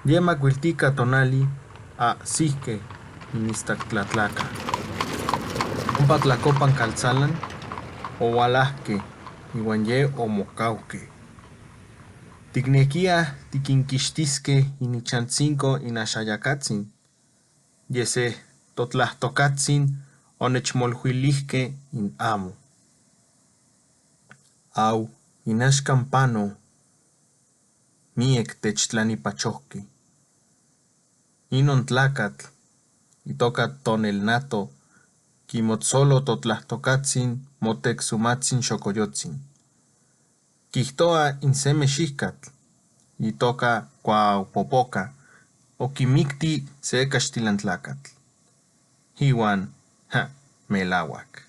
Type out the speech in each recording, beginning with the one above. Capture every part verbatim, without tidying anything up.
Ye makuiltika tonali, ahsike in istaktlatlaka. Ompa tlakopan kaltsalan oualahke iwan ye omokauke. Tiknekia tikinkixtiske in ichan tsinko in ashayakatsin, yese totlahtokatsin onechmolhuilihke in amo. Au, in axkan pano miek techtlanipachojki. Inon tlakatl itoka Ton Elnato kimotsolo totlahtokatsin moteksumatsin xokoyotsin. Kijtoa in se mexijkatl itoka Kuaupopoka okimikti se kaxtilan tlakatl. Iwan, ha, melauak.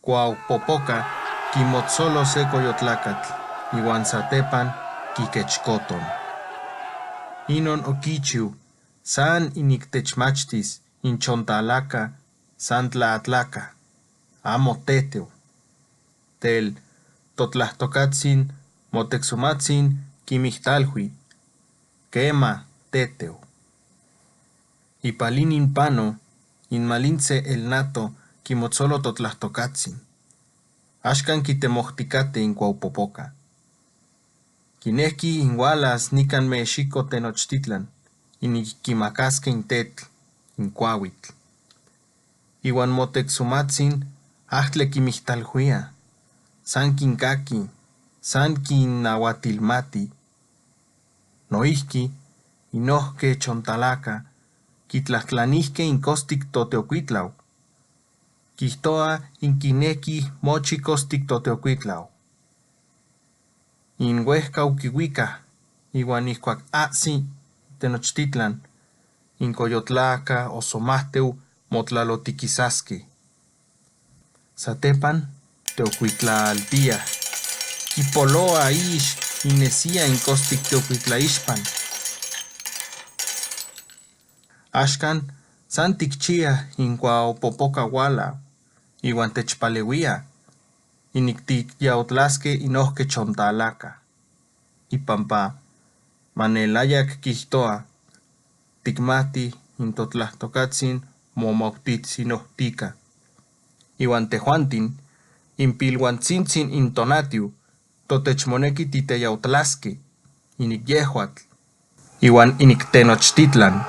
Kuaupopoka kimotsolo se koyotlakatl iwan satepan kikechkoton. Inon okichiu san inik techmachtis in chontalaka san tlatlaka, amo teteu. Tel totlahtokatsin moteksumatsin kimiktalhui, kema, teteu. Ipalin in pano, in malintse Elnato kimotsolo totlahtokatsin. Axkan kitemojtikate in Kuaupopoka. Kinejki in walas nikan Mexiko Tenochtitlan, inik kimakaske in tetl, in kuauitl. Iwan moteksumatsin ahtle kimiktalhuia, san kinkaki, san kinnahuatilmati. Noijki, in ohke chontalaka kitlajtlanijke in kostik toteokuitlau. Kijtoa in kineki mochi kostik toteokuitlau. In uejkau kiuika, iwan ijkuak ahsi Tenochtitlan, in koyotlaka osomahteu motlalotikisaski. Satepan, teokuitlaltia. Kipoloa iix in nesia in kostik teokuitlaixpan. Axkan, san tikchia in Kuaupopoka walau, iwan techpaleuia, inik tikyautlaske in ohke chontalaka. Ipampa, manelayak kijtoa, tikmati in totlahtokatsin momautitsinohtika. Iwan tehuantin, in piluantsintin in tonatiu, totechmoneki titeyautlaske, inik yehuatl, iwan inik Tenochtitlan,